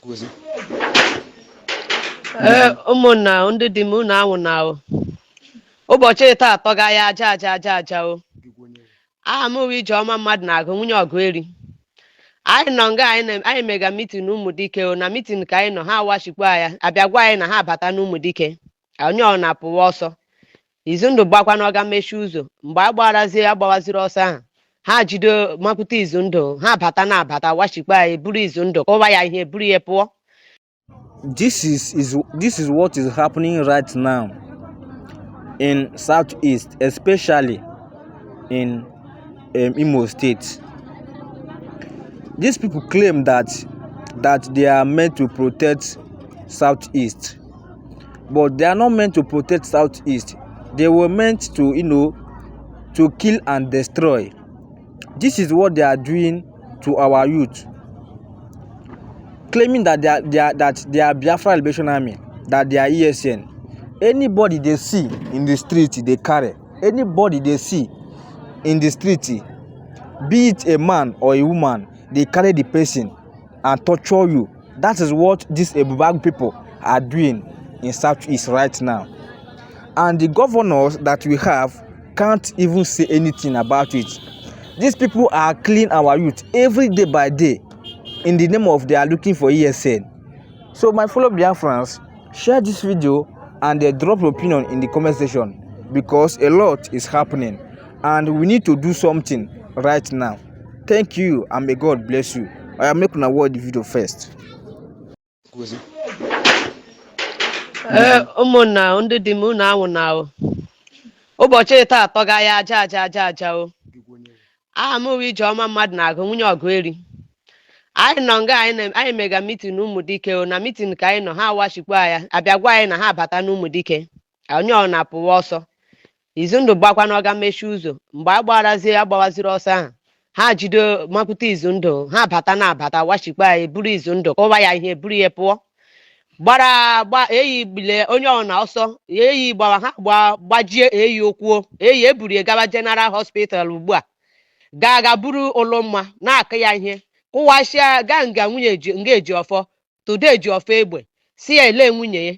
Kwuzi. Ee, ụmụnna, ndị di m, unu anwụ na o ụbọchị taa atọga ya aja aja aja aja o. Aha m wụ Ijeọma mmadụ na-agụ nwunye ọgụ eri. Anyị nọ nga anyị mega meeting Ụmụdike o. Na meeting ka anyị nọ, ha awachikwa ya, abịa gwa anyị na ha abata n'Ụmụdike. Onye ọ na-apụwa ọsọ izu ndụ gbakwa na ọga mechi ụzọ. Mgbe a gbarazie agbawaziri ọsọ ahụ, ha jide makwute izu ndụ, ha bata na abata wachikwa anyị, buru izu ndụ, kụwa ya ihe, buru ya pụọ. This is what is happening right now in Southeast, especially in Imo State. These people claim that they are meant to protect Southeast, but they are not meant to protect Southeast. They were meant to kill and destroy. This is what they are doing to our youth, claiming that they are Biafra Liberation Army, that they are ESN. Anybody they see in the street, they carry. Anybody they see in the street, be it a man or a woman, they carry the person and torture you. That is what these Ebubeagu people are doing in Southeast right now. And the governors that we have can't even say anything about it. These people are killing our youth every day by day in the name of they are looking for ESN. So my fellow Biafrans, share this video and drop your opinion in the comment section, because a lot is happening and we need to do something right now. Thank you and may God bless you. I am making a watch the video first. Kwuzi. Ee, ụmụnna, ndị di m, unu anwụ na o ụbọchị taa atọga ya aja aja aja aja o. Aha m wụ Ijeọma mmadụ na-agụ nwunye ọgụ eri. Anyị nọ nga anyị mega meeting Ụmụdike o. Na meeting ka anyị nọ, ha awachikwa ya, abịa gwa anyị na ha abata n'Ụmụdike. Onye ọ na-apụwa ọsọ izu ndụ gbakwa na ọga mechi ụzọ. Mgbe a gbarazie agbawaziri ọsọ ahụ, ha jide makwute izu ndụ, ha bata na abata wachikwa anyị, buru izu ndụ, kụwa ya ihe, buru ya pụọ. Gbara gba eyi gbile onye ọ na ọsọ eyi gbawa ha gba gbajie eyi okwuo eyi eburu ya gawa General Hospital ugbu a, gaa ga buru ụlụ mma na-akụ ya ihe, kụwashịa gaa nga nwunye nga eji ọfọ tụdo eji ọfọ egbe, si ya ele nwunye ya.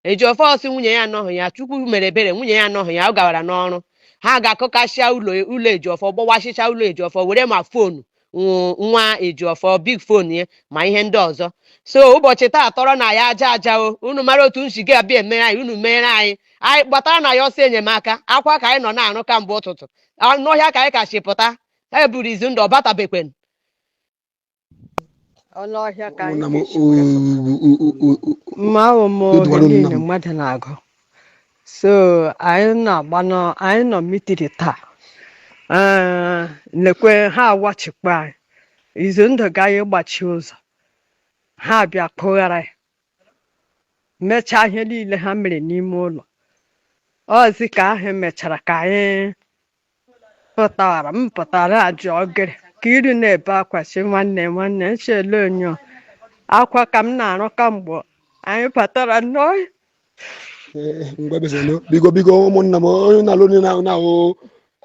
Eji ọfọ ọsị nwunye ya anọghị ya. Chukwu mere ebere, nwunye ya anọghị ya, ọ gawara n'ọrụ. Ha ga-akụkashịa ụlọ ụlọ ejiọfọ, gbawasịcha ụlọ ejiọfọ, were ma phone nwa ejiọfọ, big phone ya, ma ihe ndị ọzọ. So ụbọchị taa tọrọ na ya aja aja o. Unu mara otu nsi ga-abịa emere anyị, unu mere anyị, anyị kpọtara na ya ọsọ enyemaka. Akwa ka anyị nọ na-arụ kamgbe ụtụtụ n'ọhịa ka anyị kachi pụta. E buru izu ndụ ọbatabekwen. Ọnụ ọhịa ka anyị Ụmụnna m, ga-esi were pụta. Mma ahụ m udo dịkwara unu niile nna m. Mmadụ na-agụ. So anyị na-agba nọ, anyị nọ meeting taa. Ee, lekwe ha awachikwa anyị izu ndụ gaghị gbachi ụzọ. Ha bịa kụghara ya, mechaa ihe niile ha mere n'ime ụlọ. Ọzi ka ahụ mechara ka anyị pụtara, m pụtara ajụ ogiri ka iru na-ebe akwa, sị nwanne nwanne nchele onyo akwa ka m na-arụ kamgbe anyị batara n'ọhịa. Ee, ngwa besenụ, biko biko, ụmụnna m, onye na-alụ, onye na-ahụ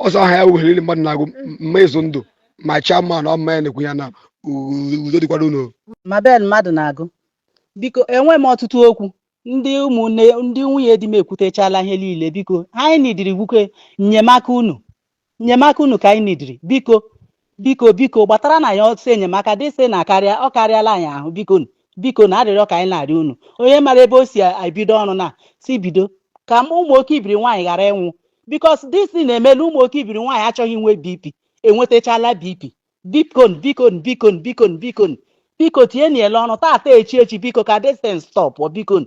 ọsọ aha ya wụhiriri mmadụ na-agụ mma ịzụ ndụ ma chairman ọ mma ya na-ekwu ya na udo dịkwara unu. Mabel mmadụ na-agụ, biko, enwe m ọtụtụ okwu. Ndị ụmụnne, ndị nwunye di m ekwutechala ihe niile. Biko, anyị nidiri gwukwe enyemaka unu, enyemaka unu ka anyị nidiri. Biko, biko, biko, gbatara na ya ọsọ enyemaka dị sị na karịa ọ karịala anyị ahụ. Biko, biko, na arịrịọ ka anyị na-arịọ unu. Onye mara ebe o si ebido ọrụ na si bido ka ụmụ oke ibiri nwaanyị ghara ịnwụ, because this thing na-emelu ụmụ oke ibiri nwaanyị achọghị inwe BP, enwetachala BP. Biko, biko, biko, biko, biko, biko, tinye niele ọnụ tata, echi echi, biko, ka this thing stop. Biko,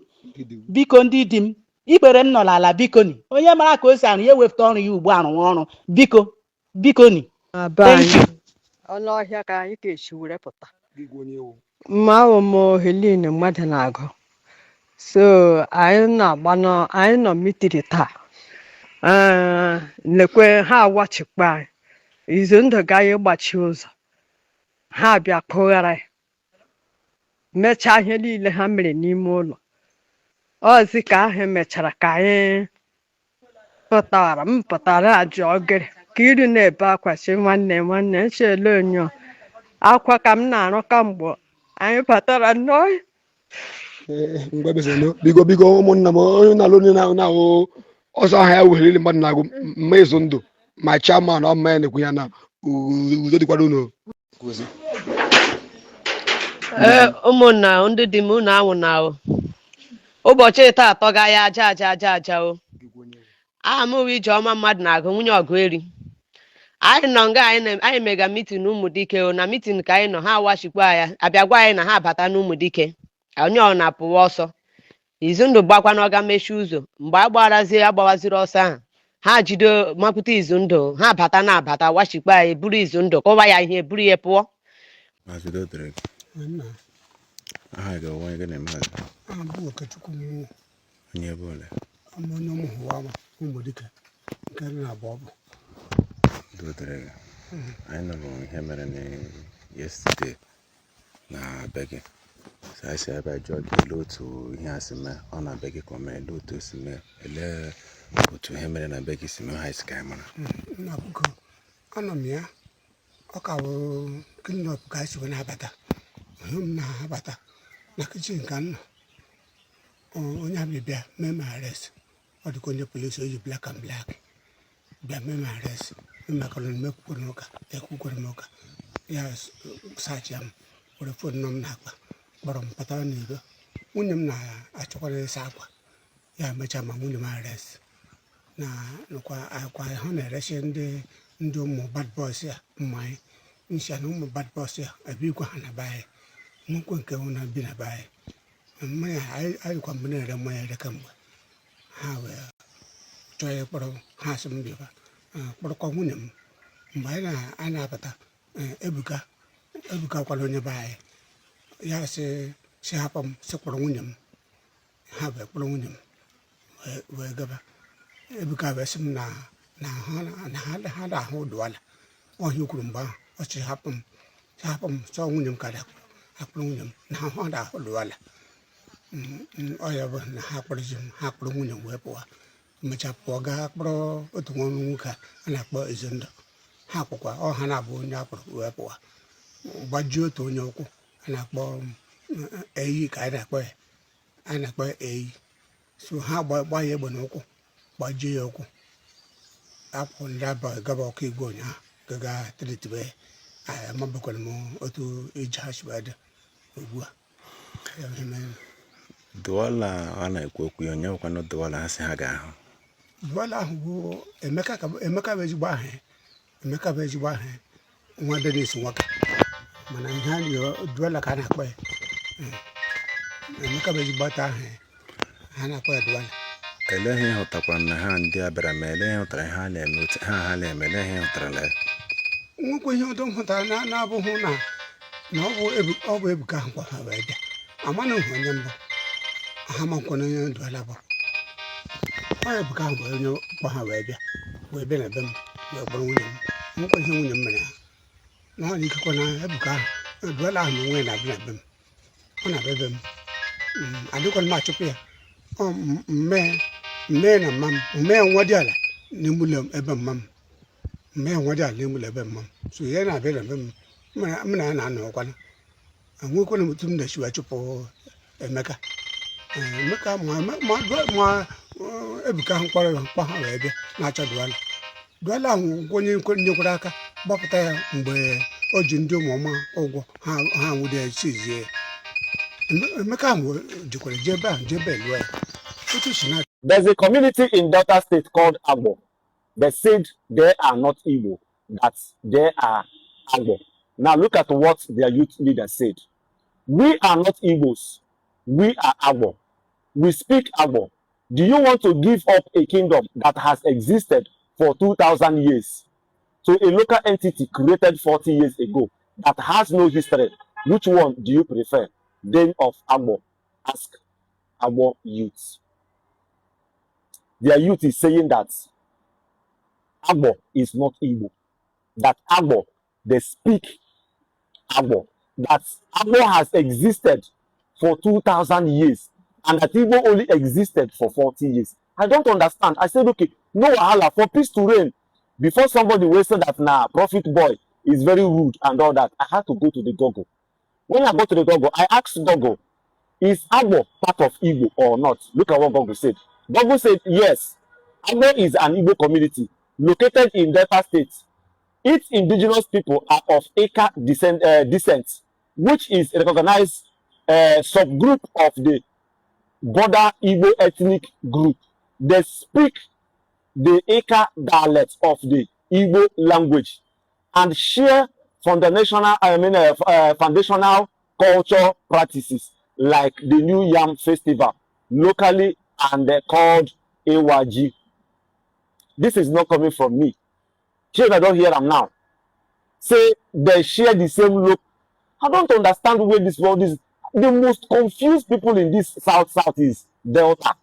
biko, ndị di m, ikpere m nọ n'ala, biko ni. Onye mara ka o si arụ ya ewepụta ọrụ ya ugbu a rụwa ọrụ. Biko, biko ni. Na be Thank anyị you. Ọnụ ọhịa ka anyị ga-esi were pụta. Mma ahụ m Helen mmadụ na-agụ. So anyị na-agba nọ, anyị nọ meeting taa. Ee, lekwe ha awachikwa anyị izu ndụ gaghị gbachi ụzọ. Ha bịa kụghara ya, mechaa ihe niile ha mere n'ime ụlọ. Ọzi ka ahụ mechara ka anyị pụtara, m pụtara ajụ ogiri ka iru na-ebe akwa, sị nwanne nwanne nchele onyo akwa ka m na-arụ kamgbe anyị batara n'ọhịa. Ee, ngwa bezenụ, biko biko, ụmụnna m, onye na-alụ onye na-ahụ ọsọ aha ya wuhere mmadụ na-agụ mma ịzụ ndụ ma chairman ọ mma ya na-ekwu ya na udo dịkwara unu. Ee, ụmụnna, ndị di m, unu anwụ na o ụbọchị taa atọga ya aja aja aja aja o. Aha m wụ Ijeọma mmadụ na-agụ, nwunye ọgụ eri. Anyị nọ nga anyị mega meeting Ụmụdike o. Na meeting ka anyị nọ, ha awachikwa ya, abịa gwa anyị na ha abata n'Ụmụdike, onye ọ na-apụwa ọsọ. Izundụ gbakwa na ọga mechie ụzọ. Mgbe a gbarazie agbawaziri ọsọ ahụ, ha jide mapụta Izundụ, ha bata na abata wachikwa anyị, buru Izundụ, kụwa ya ihe, buru ya pụọ. Maazị, udo dịrị gị. Nna. Aha gị onwe gị na maazị? Aha m bụ Okechukwu Mmụọ. Onye ebe ole? Ama onye ụmụ hụwa ama Ụmụdike nke dị na abụọ bụ. Udo dịrị gị. Anyị nụrụ ihe mere na yesterday na be gị, so anyị si ebe a jụọ gị, olee otu ihe a si mee? Ọ na be gị ka o mee? Olee otu o si mee? Olee otu ihe mere na be gị si mee? Ha si ka anyị mara. Nna, bụko, anọ m ya, ọ ka bụ clean up ka anyị si wee na-abata. Hụ m na-abata na kitchen ka m nọ. Onye abịa bịa mee m arrest. Ọ dịka onye polisi, o yi black and black bịa mee m arrest. Mekọrọ m ekwukwere m ụka, ekwukwere m ụka ya, search ya m, were phone nọ m n'akpa, kpọrọ m pụtara n'iro. Nwunye m na-achọkwara ịsa akwa ya, mechaa ma nwunye m arrest na nụkwa akwa ha na-eresi ndị ụmụ bad boys ya mmanya ncha na ụmụ bad boys ya ebikwa ha na be anyị, nwekwe nke na bi na be anyị mmanya. Anyị kwa mgbe na-ere mmanya ere kemgbe ha wee chọọ ịkpọrọ m, ha sị m bịaba, kpọrọkwa nwunye m. Mgbe anyị na-abata, Ebuka, Ebuka kwara onye be anyị ya, sị hapụ m, sị kpọrọ nwunye m. Ha wee kpọrọ nwunye m wee gaba. Ebuka wee sị m na ha na ha ha na-ahụ Duala ọhịa kwuru mgbe ahụ. Ọ sị hapụ m, sị hapụ m, sọ nwunye m ka akpọrọ nwunye m na ha na-ahụ Duala. Ọ ya bụ na ha kpọrọzi m, ha kpọrọ nwunye m wee pụwa. Mechaa pụọ gaa kpọrọ otu nwa nwoke a na-akpọ Ezendụ. Ha kpọkwa ọ ha na-abụ onye akpọrọ wee pụwa, gbajie otu onye ụkwụ a na-akpọ eyi, ka anyị na-akpọ ya, anyị na-akpọ ya eyi. So ha gba ya egbe n'ụkwụ, gbajie ya ụkwụ. Akwụ ndị aba gaba ọkụ igwe ụnyaahụ gaga treatbe. Amabekwara m otu ije ha si wee dị ugbu a. Ya bụ ihe mere. Duala a na-ekwu okwu ya, onye nwekwanụ Duala ha si ha ga-ahụ? Duala ahụ bụ Emeka, ka Emeka bụ ezigbo aha ya. Emeka bụ ezigbo aha ya, nwa Denis nwoke, mana ihe a Duala ka a na-akpọ ya. Emeka bụ ezigbo aha ya, ha na-akpọ ya Duala. Elee ihe ị hụtakwara na ha ndị a bịara mee? Elee ihe ị hụtara ihe ha na-eme, otu ha na-eme? Elee ihe ị hụtara na ya? Nwekwa ihe ọdọ m hụtara na-abụghị na ọ bụ Ebuka ahụ kwa ha wee bịa. Amana hụ onye mbụ ha makwana onye Duala bụ. Ọ Ebuka ahụ bụ onye kpọ ha wee bịa na be m wee kpọrọ nwunye m. Nwekwa ihe nwunye m mere ha na ọ dị ikekwe na Ebuka ahụ, Duala ahụ na onwe ya na-abịa na be m, ọ na-abịa be m. Adịkwana m achụpụ ya. Ọ mmee na mma m, mmee nwa dị ala n'ime ụlọ ebe mma m, mmee nwa dị ala n'ime ụlọ ebe mma m. So ya na-abịa na be m, m na ya na-anọ ọkwana. Enwekwana m otu m na-esi wee chụpụ Emeka. Emeka ma Ebuka ahụ kpọrọ ya, mkpọ ha wee bịa na-achọ Duala. Duala ahụ onye nyekwara aka gbapụta ya mgbe o ji ndị ụmụọma ụgwọ, ha nwụde ya, sizie ya. Emeka ahụ jikwara jee ebe ahụ, jee ebe lụọ ya otu si na There's a community in Delta State called Agbor. They said they are not Igbo, that they are Agbor. Now look at what their youth leader said. "We are not Igbos, we are Agbor. We speak Agbor. Do you want to give up a kingdom that has existed for 2,000 years to a local entity created 40 years ago that has no history? Which one do you prefer?" Then of Agbor ask Agbor youth. Their youth is saying that Agbor is not Igbo, that Agbor, they speak Agbor, that Agbor has existed for 2,000 years and that Igbo only existed for 40 years. I don't understand. I said, okay, no wahala, for peace to reign. Before somebody will say that nah, Prophet Boy is very rude and all that, I had to go to the Google. When I go to the Google, I asked Google, Is Agbor part of Igbo or not? Look at what Google said. Google said, yes, Agbor is an Igbo community located in Delta State. Its indigenous people are of Ika descent, which is a recognized subgroup of the border Igbo ethnic group. They speak the Ika dialect of the Igbo language and share foundational, I mean, foundational culture practices like the New Yam Festival locally and called Iwaji. This is not coming from me. Children don't hear them now. Say they share the same look. I don't understand where this world is. The most confused people in this South South is Delta.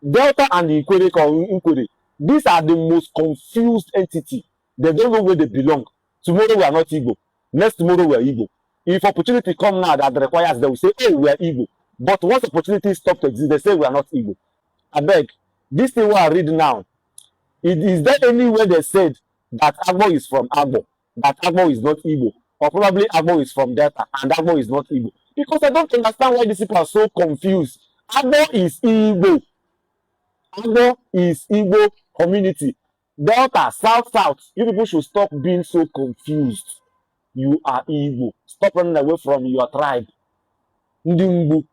Delta and the Ikwere Ikwere. These are the most confused entity. They don't know where they belong. Tomorrow we are not Igbo. Next tomorrow we are Igbo. If opportunity come now that requires, they will say, "Oh, we are Igbo." But once opportunity stop to exist, they say we are not Igbo. I beg, this thing what I read now, is there anywhere they said that Agbor is from Agbor, that Agbor is not Igbo, or probably Agbor is from Delta and Agbor is not Igbo? Because I don't understand why these people are so confused. Agbor is Igbo. Agbor is Igbo community. Delta, South South, you people should stop being so confused. You are Igbo. Stop running away from your tribe. Ndị mgbu.